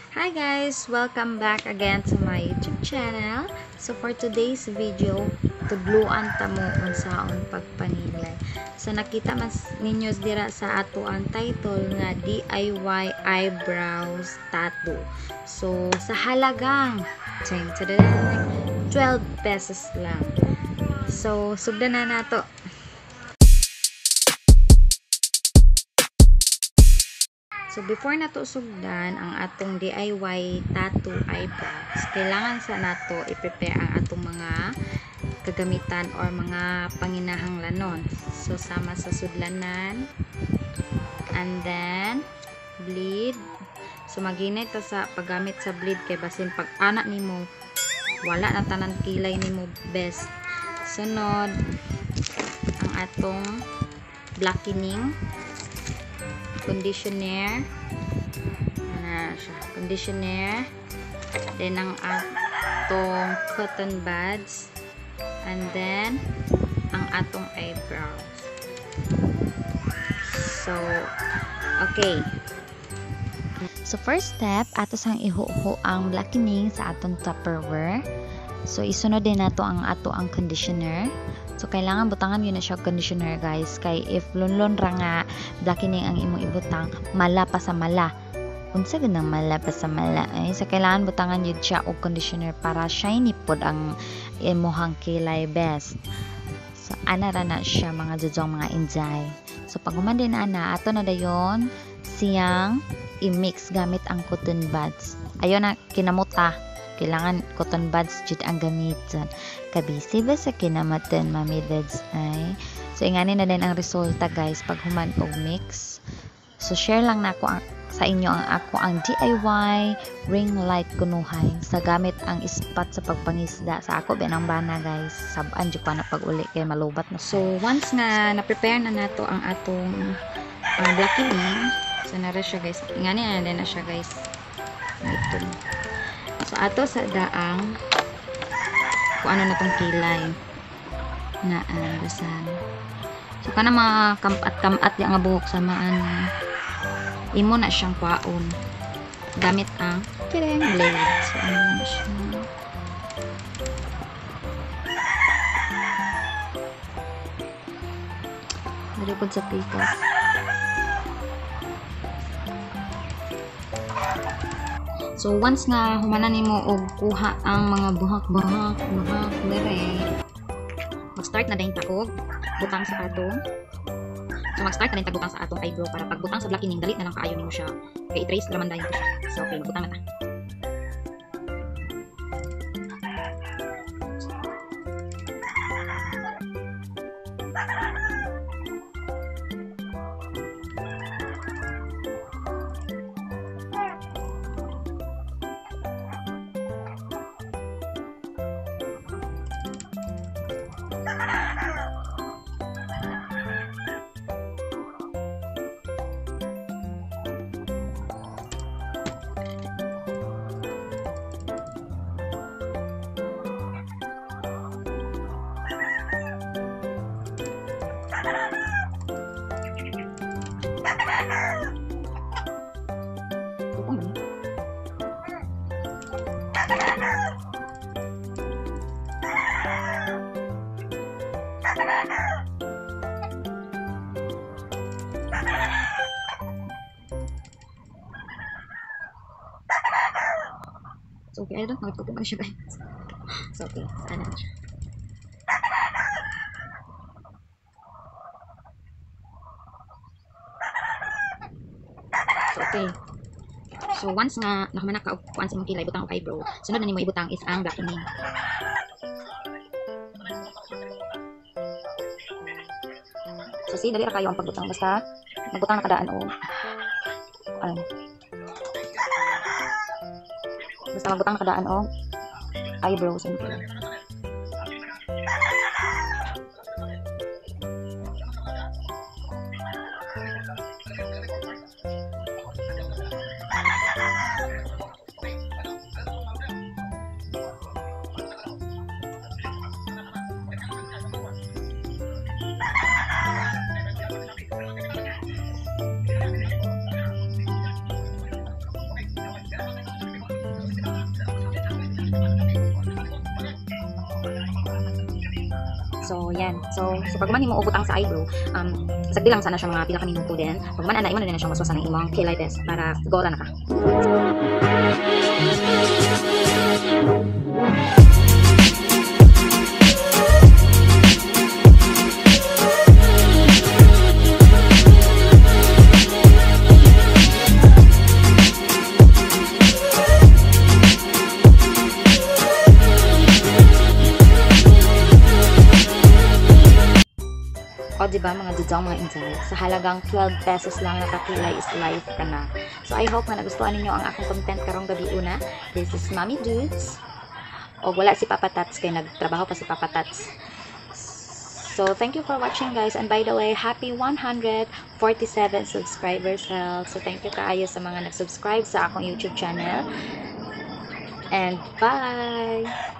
Hi guys! Welcome back again to my YouTube channel. So for today's video, tudluan ta mo unsaon pagpangilay. So nakita man ninyo dira sa ato ang title nga DIY eyebrows tattoo. So sa halagang 12 pesos lang. So sugdan na nato. So, before nato sugdan ang atong DIY tattoo eyebrows, kailangan sa nato i-prepare ang atong mga kagamitan or mga panginahanglanon. So, sama sa sudlanan, and then, bleed. So, maghinay ta sa paggamit sa bleed kay basin pag ana nimo, wala na tanan kilay nimo best. Sunod, ang atong blackening conditioner na siya, conditioner, then ang atong cotton buds, and then ang atong eyebrows. So okay, so first step, ato sang ihuho ang blackening sa atong Tupperware. So isunod din nato ang ato ang conditioner. So kailangan butangan yun na siya conditioner guys, kay if lunlon ra nga blackening ang imong ibutang, mala pa sa mala. Unsa ganang mala pa sa mala ay? So kailangan butangan yun siya og conditioner para shiny pod ang imuhang kilay best. So ana ra na siya mga jujong mga injay. So pag human din ana, ato na dayon siyang i-mix gamit ang cotton buds. Ayon na kinamuta. Kailangan cotton buds jud ang gamiton. Kabisi ba sa kinamatan mami dads ay? So ingani na din ang resulta guys pag human og mix. So share lang nako ang, sa inyo ang ako ang DIY ring light kunuhay sa gamit ang ispat sa pagpangisda sa ako binang bana guys. Sab-an jud pa na pag-uli kay malubat na. So once nga na-prepare na nato ang atong blackening, so nara siya guys. Ingani na din na siya guys. Ito. So ato sa daang kung ano na tong kilay na basan. So kana mga kamat-kamat di nga buhok sama ano, imo na siyang kwaon gamit ang blade. So ano na siya. Diri pud sa pikas. So once nga humanan nimo og kuha ang mga buhak-buhak, buhak dire, mag-start na din ta og butang sa atong. So mag-start na din ta butang sa atong eyebrow para pagbutang sa blackening dali na lang kaayo nimo siya kay i-trace raman dayon siya. So okay, magbutang na ta. So okay, I don't know if kupong siya guys. So okay, sana na siya. So okay. So once nga nahuman na ka og kuan sa imong kilay, butang og eyebrow. Sunod na nimo ibutang is ang blackening. So see, dali ra kayo ang pagbutang basta magbutang na kadaan og kuan. Basta magbutang na kadaan og eyebrows and kilay. So yan. So pag man imo ubutang sa eyebrow, sagdi lang sana siya mga pila ka minuto din. Pag man ana, imo na din na siyang waswasan ng imong kilay bes para gora na ka. O, di ba mga dudong, mga inday? Sa halagang 12 pesos lang, nakakilay is life ka na. So, I hope nga nagustuhan ninyo ang akong content karong gabi una. This is Mommy Dudes. O, wala si Papa Tats kay nagtrabaho pa si Papa Tats. So, thank you for watching, guys. And by the way, happy 147 subscribers. So, thank you kaayo sa mga nag-subscribe sa akong YouTube channel. And bye!